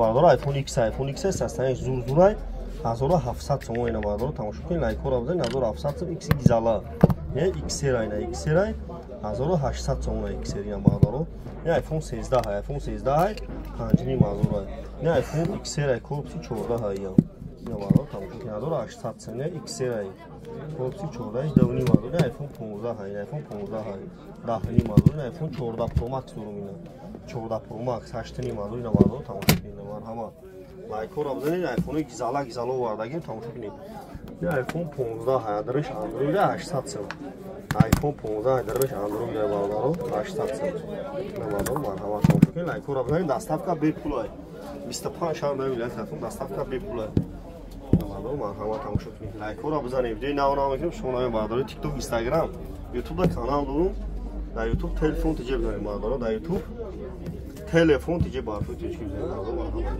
Бародаро, iPhone X, iPhone X состояние зур зурай, 1700 сомон. Ина, бародаро, тамошо кунед, лайкҳоро бизанед. 1700 сом X гизала, не XR, ина XR 1800 сомон XR. Ина, бародаро, не iPhone 13, iPhone 13 5500. Не iPhone XR корпуси 14 ҳай. Ина, бародаро, тамошо кунед, 1800 сом, не XR корпуси 14, 2500. Не iPhone 15 ҳай, iPhone 15 ҳай, 10,500. Не iPhone 14 Pro Max дорум, ина 14 Pro Max 8,500. Ина, бародаро, тамошо кунед, марҳамат, лайкҳоро бизанед. Айфони гизала гизала овардагим, тамошо кунед. iPhone 15 ҳадриш Android, 800 сом. iPhone 15 ҳадриш Android, бародаро, 800 сом. Бародаро, марҳамат, тамошо кунед, лайкҳоро бизанед. Доставка бепулай, 25 шаҳр дар вилояти Хатлон доставка бепулай. Бародаро, марҳамат, тамошо кунед, лайкҳоро бизанед. Видеои нав нав мекунем, шумо нами, бародаро. TikTok, Instagram, YouTube да канал дорум. Дар YouTube Телефон тиҷе бизанед, бародаро, дар YouTube Телефон тиҷе барфи тоҷики бизанед, бародаро, марҳамат.